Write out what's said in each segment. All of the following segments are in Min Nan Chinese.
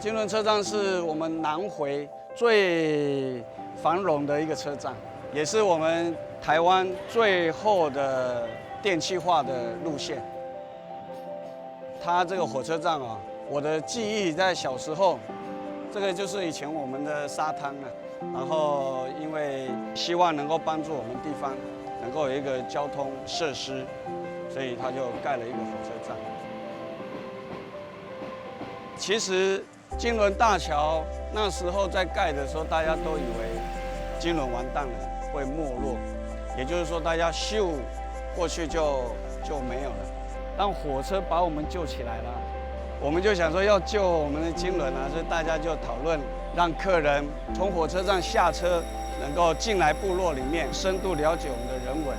金崙車站是我們南迴最繁榮的一個車站，也是我們台灣最後的電氣化的路線。它這個火車站啊，我的記憶在小時候，這個就是以前我們的沙灘啊。然後因為希望能夠幫助我們地方能夠有一個交通設施，所以他就蓋了一個火車站。其實金崙大橋那時候在蓋的時候，大家都以為金崙完蛋了，會沒落，也就是說大家咻過去就沒有了。但火車把我們救起來了，我們就想說要救我們的金崙啊，所以大家就討論讓客人從火車站下車，能夠進來部落裡面，深度了解我們的人文。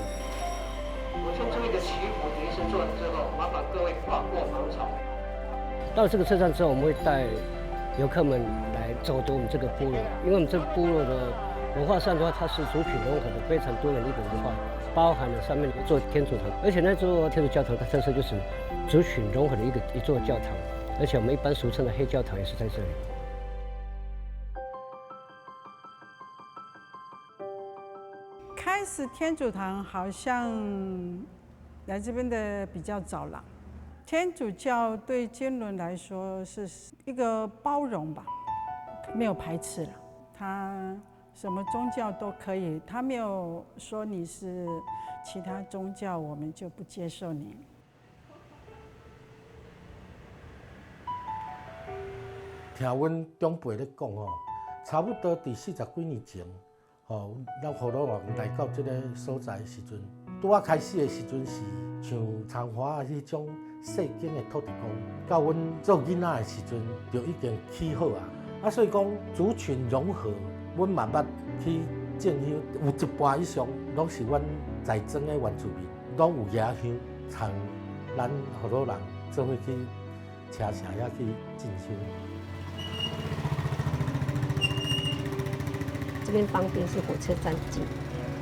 我先做一個祈福儀式做完之後，麻煩各位跨過芒草。到這個車站之後，我們會帶遊客們來走讀我們這個部落，因為我們這個部落的文化上的話，它是族群融合的非常多元的一個文化，包含了上面一座天主堂，而且那座天主教堂它特色就是族群融合的一座教堂，而且我們一般俗稱的黑教堂也是在這裡。開始天主堂好像來這邊的比較早了。天主教對金崙來說是一個包容吧，沒有排斥了。他什麼宗教都可以，他沒有說你是其他宗教，我們就不接受你。聽阮長輩咧講吼，差不多佇40幾年前，吼，咱河洛人來到這個所在的時陣，拄仔開始的時陣是像蔥花啊彼種細間的土地公，到阮做囡仔的時陣就已經起好啊。啊，所以講族群融合，阮嘛捌去進香，有一半以上攏是阮在莊的原住民，攏有舉香，參咱河洛人做伙去車城遐去進香。這邊方便是火車站近，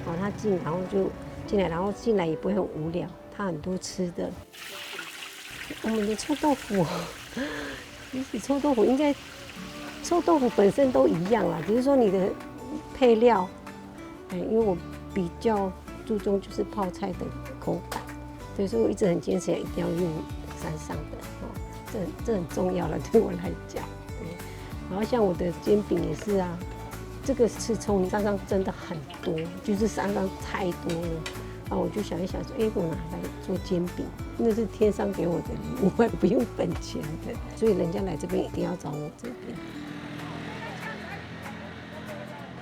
哦，他進然後就進來，然後進來也不會很無聊，他很多吃的。我們的臭豆腐，其實臭豆腐應該，臭豆腐本身都一樣啦，只是說你的配料，哎，因為我比較注重就是泡菜的口感，所以說我一直很堅持一定要用山上的，哦，這很重要了，對我來講。對，然後像我的煎餅也是啊。這個刺蔥山上真的很多，就是山上太多了，啊，我就想一想說，哎，我拿來做煎餅，那是天上給我的禮物，不用本錢的，所以人家來這邊一定要找我這邊。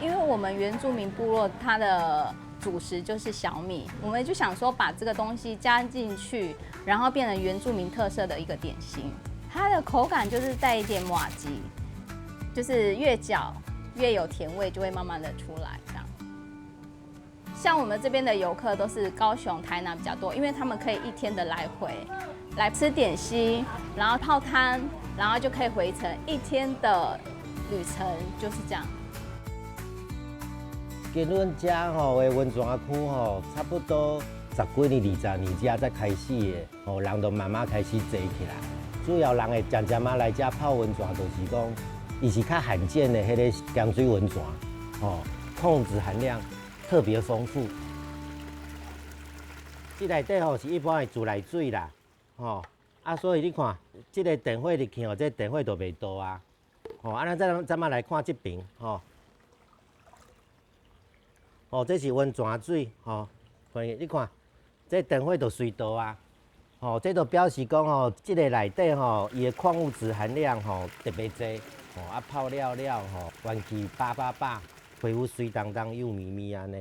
因為我們原住民部落，它的主食就是小米，我們就想說把這個東西加進去，然後變成原住民特色的一個點心。它的口感就是帶一點麻糬，就是越嚼越有甜味，就會慢慢的出來。這樣，像我們這邊的遊客都是高雄、台南比較多，因為他們可以一天的來回，來吃點心，然後泡湯，然後就可以回程，一天的旅程就是這樣。金崙這吼的溫泉區吼，差不多十幾年、20年這才開始的，吼人就慢慢開始濟起來。主要人會漸漸仔來這泡溫泉，就是講。伊是較罕見的彼个鹹水溫泉，吼，礦物質含量特別豐富。這內底吼是一般的自來水啦，吼，啊，所以你看，這个電火入去吼，這電火就袂倒啊，吼，啊，咱再咱仔來看這爿，吼，哦，這是溫泉水，吼，你看，這電火就隨倒啊，吼，這就表示講吼，這个內底吼，伊的礦物質含量吼特別濟。哦，啊泡了了吼，元氣百百百，皮膚媠當當幼咪咪按呢。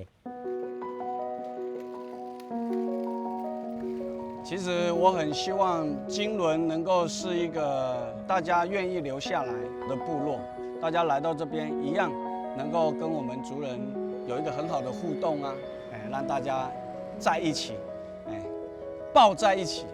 其實我很希望金崙能夠是一個大家願意留下來的部落，大家來到這邊一樣能夠跟我們族人有一個很好的互動啊，哎，讓大家在一起，哎，抱在一起。